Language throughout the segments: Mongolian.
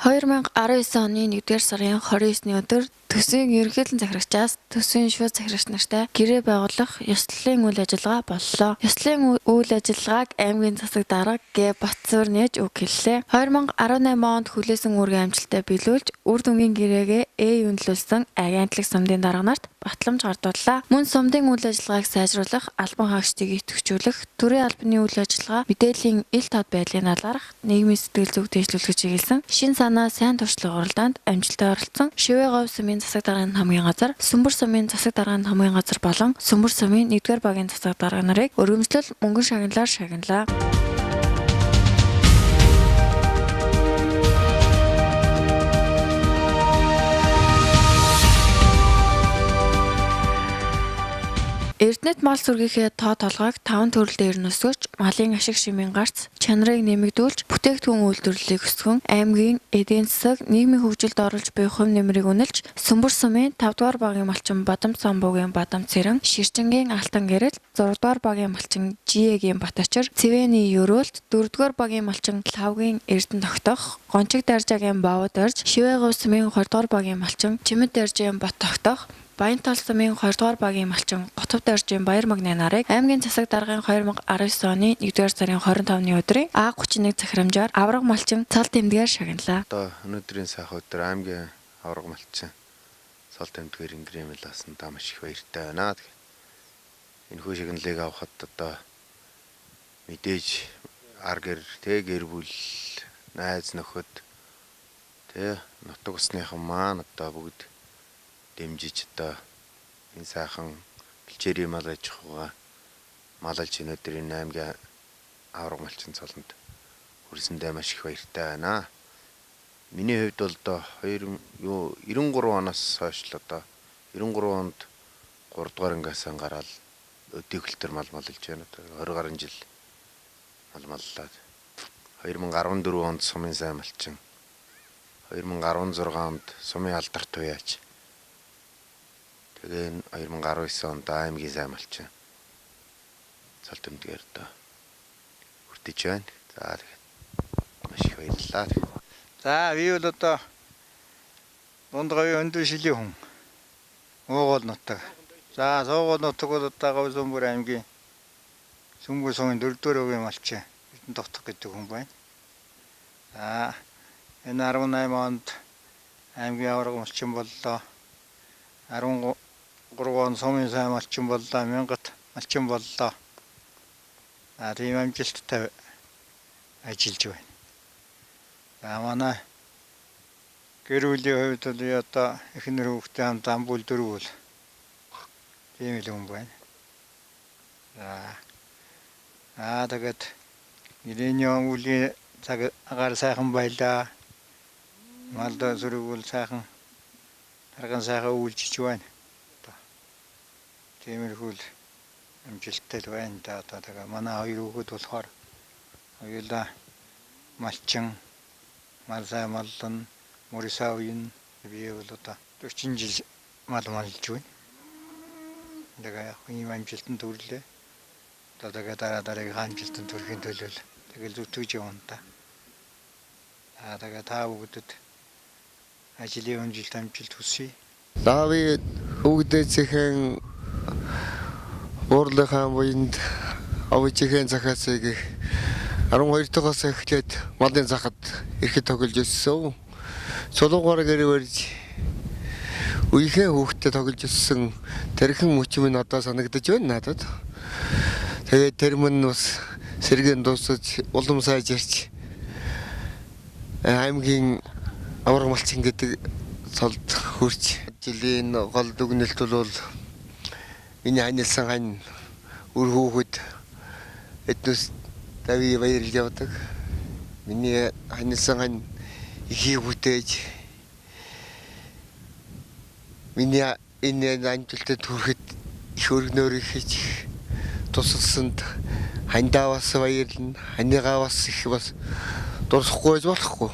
2019 оны 1-р сарын 29-ны өдөр төсвийн ерөнхийлөн захирагчаас төсвийн шууд захирагч нартай гэрээ байгуулах ёслолын үйл ажиллагаа боллоо. Ёслолын үйл ажиллагааг аймгийн засаг дарга Г. Батсуур нээж үг хэллээ. 2018 онд хүлээсэн үүргийн амжилттай биелүүлж үр дүнгийн гэрээгээ юнлүүлсэн агентлаг сумдын дарга нарт батламж гардууллаа. Мөн сумдын үйл ажиллагааг сайжруулах, албан хаагчдыг идэвхжүүлэх, төрийн албаны үйл ажиллагаа, мэдээллийн ил тод байдлын талаарх нийгмийн сэтгэл зүйг дэвшлүүлэх чиглэсэн шин санаа сайн туршлага уралдаанд амжилттай оролцсон Шивээ говь сумын засаг даргын хамгийн газар, Сүмбэр сумын засаг даргын хамгийн газар болон Сүмбэр сумын 1-р багийн засаг дарга нарыг өргөмжлөл мөнгөн шагналаар шагналаа. Эрдэнэт мал сүргийнхээ тоо толгойг 5 төрөл дээр нь өсгөж, малын ашиг шимийн гарц чанарыг нэмэгдүүлж, бүтээгдэхүүн үйлдвэрлэлийг өсгөн, аймгийн эдийн засаг, нийгмийн хөгжилд оруулж буй хувь нэмрийг үнэлж, Сүмбэр сумын 5 дугаар багийн малчин Бадам Самбуугийн Бадам Цэрэн, Ширчэнгийн Алтан гэрэл, 6 дугаар багийн малчин Жиегийн Батачир, Цэвэний Ерөөлт, 4 дугаар багийн малчин Лавгийн Эрдэнэ тогтоох, Гончиг Даржаагийн Бовод орж, Шивээ говь сумын 20 дугаар багийн малчин Чимэд Даржийн Бот тогтоох, Баянтал сумын 20 дугаар багийн малчин Готов Доржийн Баяр Магны нарыг аймгийн засаг даргын 2019 оны 1-р сарын 25-ны өдрийн А31 захирамжаар авраг малчин цал тэмдгээр шагналаа. Одоо өнөөдрийн сайхан өдөр аймгийн авраг малчин цал тэмдгээр ингрэмэл авсандаа маш их баяртай байна. Энэхүү шагналыг авахад одоо мэдээж ар гэр тэ гэр бүл найз нөхөд тэ нутаг усныхан маань одоо бүгд дэмжиж одоо энэ сайхан бэлчээрийн мал аж ахуйгаа малалж өнөөдөр энэ аймгийн авраг малчин цолонд хүрсэндээ маш их баяртай байна. Миний хувьд бол одоо 93 оноос хойш л одоо 93 онд 3 дугаар ангиас гараад өдийхөлтөр мал малж байна. Одоо 20 гаруй жил мал маллаа. 2014 онд сумын сайн малчин, 2016 онд сумын алдарт туяач. Тэгээ 2019 онд аймгийн сайн малчин цал тэмдгээр одоо хүртэж байна. За тэгээд маш их баярлалаа. За би бол одоо дунд говийн өндөр шилийн хүн. Уугуул нутаг. За суугуул нутаг бол одоо Говь Сүмбэр аймгийн Сүмбэр сумын 4-р өгийн малчин Эрдэнэ тогтох гэдэг хүн байна. За энэ 18 онд аймгийн авраг малчин боллоо. 13 он сумын сайн малчин боллоо, мянгат малчин боллоо. А тийм амжилттай ажиллаж байна. За манай гэр бүлийн хувьд бол одоо эхнэр хүүхдээ хамт амбул дөрвөл тийм л хүн байна. За тэгээд ирээний өнгөлийн цаг агаар сайхан байлаа. Мал сүрэг бол сайхан тарган сайхан үйлчилж байна. Тиймэрхүү л амжилттай л байна да. Одоо тэгээ манай хоёр хүүхэд болохоор хоёулаа малчин, мал сайн маллан, мөрсаа уян би бол одоо 40 жил мал малж байна. Тэгээ яг ийм амжилтанд хүрлээ. Одоо тэгээ дараа дараагийн амжилтанд хүрэхин төлөө тэгэл зүтгэж явна та. Аа тэгээ та бүгдэд ажлын өнжилт амжилт хүсье. За би хүүхдээцийн уурлынхаа буянд овжихэн захаацыг 12 дахьаас эхлээд малын захад ирэхэд тоглож өссөн. Сулуугаар гэр барьж үеийнхээ хүүхдтэй тоглож өссөн тэрхэн мөч минь одоо санагдаж байна надад. Тэгээд тэр мөн бас сэргээн дуусаж улам сайжирч аймгийн авраг малчин гэдэг цолд хүрч жилийн гол дүгнэлт бол миний ханилсан хань үр хүүхэд эднүс дави баярлж явдаг. Миний ханилсан хань ихийг бүтээж миний энэ амжилтад хүрэхэд их өргөнөөр хийж тусалсанд хандаа бас баярлна. Ханыгаа бас их бас дурсахгүй байж болохгүй.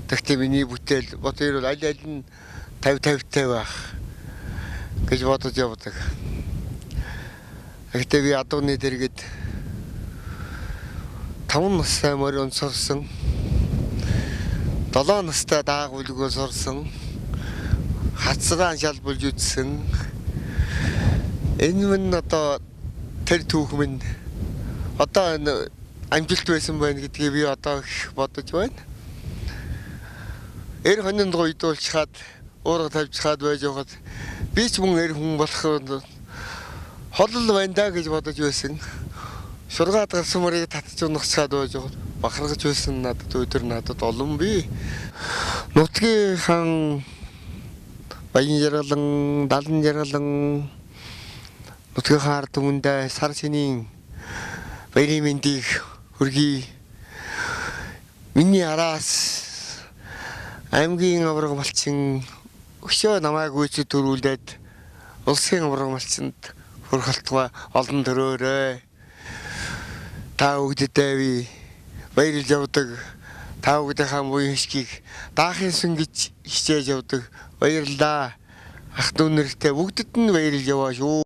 Тэгтээ миний бүтээл бод бол аль аль нь 50 50-тай байх гэж бодож явдаг. Гэхдээ би адууны дэргэд 5 настай морь онцорсон. 7 настай даагуулгөө сурсан. Хацраан шалбалж үзсэн. Энэ минь одоо тэр түүх минь одоо энэ амжилт байсан байна гэдгийг би одоо их бодож байна. Эр хонинд гойдуулчихад уурга тавьчихад байж байхад би ч мөн эр хүн болох холол байна даа гэж бодож байсан. Шургаад гарсан мөрийг татж унахчаад байж байхад бахархаж байсан надад өдөр надад олон бий. Нутгийн хан Баян жаргалан, Далан жаргалан нутгийн хаан ард түмэндээ сар шинийн баярын мэндийг хүргэе. Миний араас аймгийн аварга малчин өшөө намайг үйцэд төрүүлээд улсын аварга малчинд хүрэх болтугай олон төрөөрэй. Та бүгдэдээ би баярлж явдаг. Та бүгдийнхаа буян хишгийг даахын сүн гэж хичээж явдаг. Баярлалаа. Ах дүү нэртэй бүгдэд нь баярлж яваа шүү.